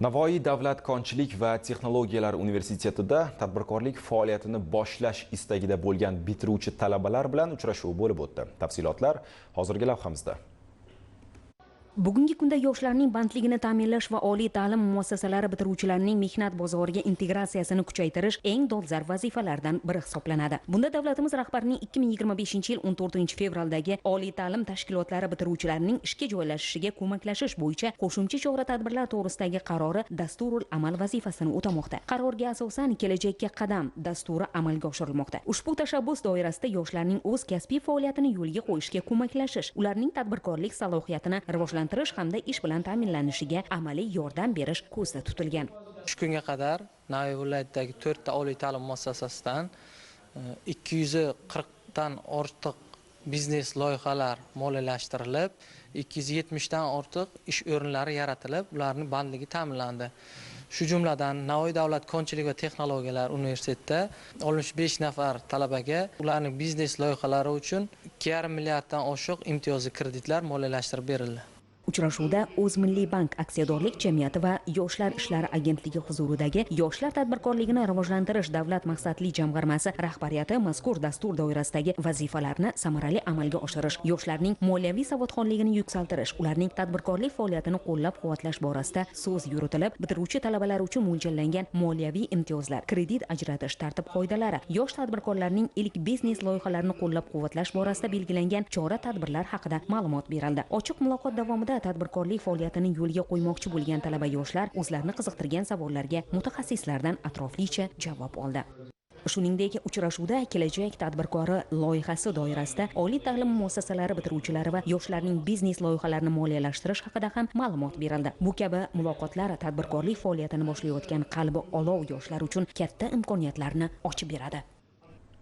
Navoiy davlat konchilik va texnologiyalar universitetida tadbirkorlik faoliyatini boshlash istagida bo'lgan bitiruvchi talabalar bilan uchrashuv bo'lib o'tdi. Tafsilotlar hozirgi lavhamizda. Bugungi kunda yoshlarning bandligini ta'minlash va oliy ta'lim muassasalari bitiruvchilarining mehnat bozoriga integratsiyasini kuchaytirish eng dolzarb vazifalardan biri hisoblanadi. Bunda davlatimiz rahbarining 2025-yil 14-fevraldagi oliy ta'lim tashkilotlari bitiruvchilarining ishga joylashishiga ko'maklashish bo'yicha qo'shimcha chora-tadbirlar to'g'risidagi qarori dasturul amal vazifasini o'tamoqda. Qarorga asosan Kelajakka qadam dasturi amalga oshirilmoqda. Ushbu tashabbus doirasida yoshlarning o'z kasbiy faoliyatini yo'lga qo'yishga ko'maklashish, ularning tadbirkorlik salohiyatini rivojlantirish hamda ish bilan ta'minlanishiga amaliy yordam berish ko'zda tutilgan. Shu kunga qadar Navoiy viloyatidagi 4 ta oliy ta'lim muassasasidan 240 dan ortiq biznes loyihalar moliyalashtirilib, 270 dan ortiq ish o'rinlari yaratilib, ularning bandligi ta'minlandi. Shu jumladan Navoiy davlat konchilik va texnologiyalar universitetida 65 nafar talabaga ularning biznes loyihalari uchun 2,5 milliarddan oshiq imtiyozli kreditlar moliyalashtirib berildi. Uchrashuvda O'zmilliybank aksiyadorlik jamiyati va Yoshlar ishlari agentligi huzuridagi Yoshlar tadbirkorligini rivojlantirish davlat maqsadli jamg'armasi rahbariyati mazkur dastur doirasidagi vazifalarni samarali amalga oshirish, yoshlarning moliyaviy savodxonligini yuksaltirish, ularning tadbirkorlik faoliyatini qo'llab-quvvatlash borasida so'z yuritilib, bitiruvchi talabalar uchun mo'ljallangan moliyaviy imtiyozlar, kredit ajratish tartib-qoidalari, yosh tadbirkorlarning ilk biznes loyihalarini qo'llab-quvvatlash borasida belgilangan chora-tadbirlar haqida ma'lumot berildi. Ochiq muloqot davomida tadbirkorlik faoliyatini yo'lga qo'ymoqchi bo'lgan talaba yoshlar o'zlarini qiziqtirgan savollarga mutaxassislardan atroflicha javob oldi. Shuningdek, uchrashuvda Kelajak tadbirkori loyihasi doirasida oliy ta'lim muassasalari bitiruvchilari va yoshlarning biznes loyihalarini moliyalashtirish haqida ham ma'lumot berildi. Bu kabi muloqotlar tadbirkorlik faoliyatini boshlayotgan qalbi olov yoshlar uchun katta imkoniyatlarni ochib beradi.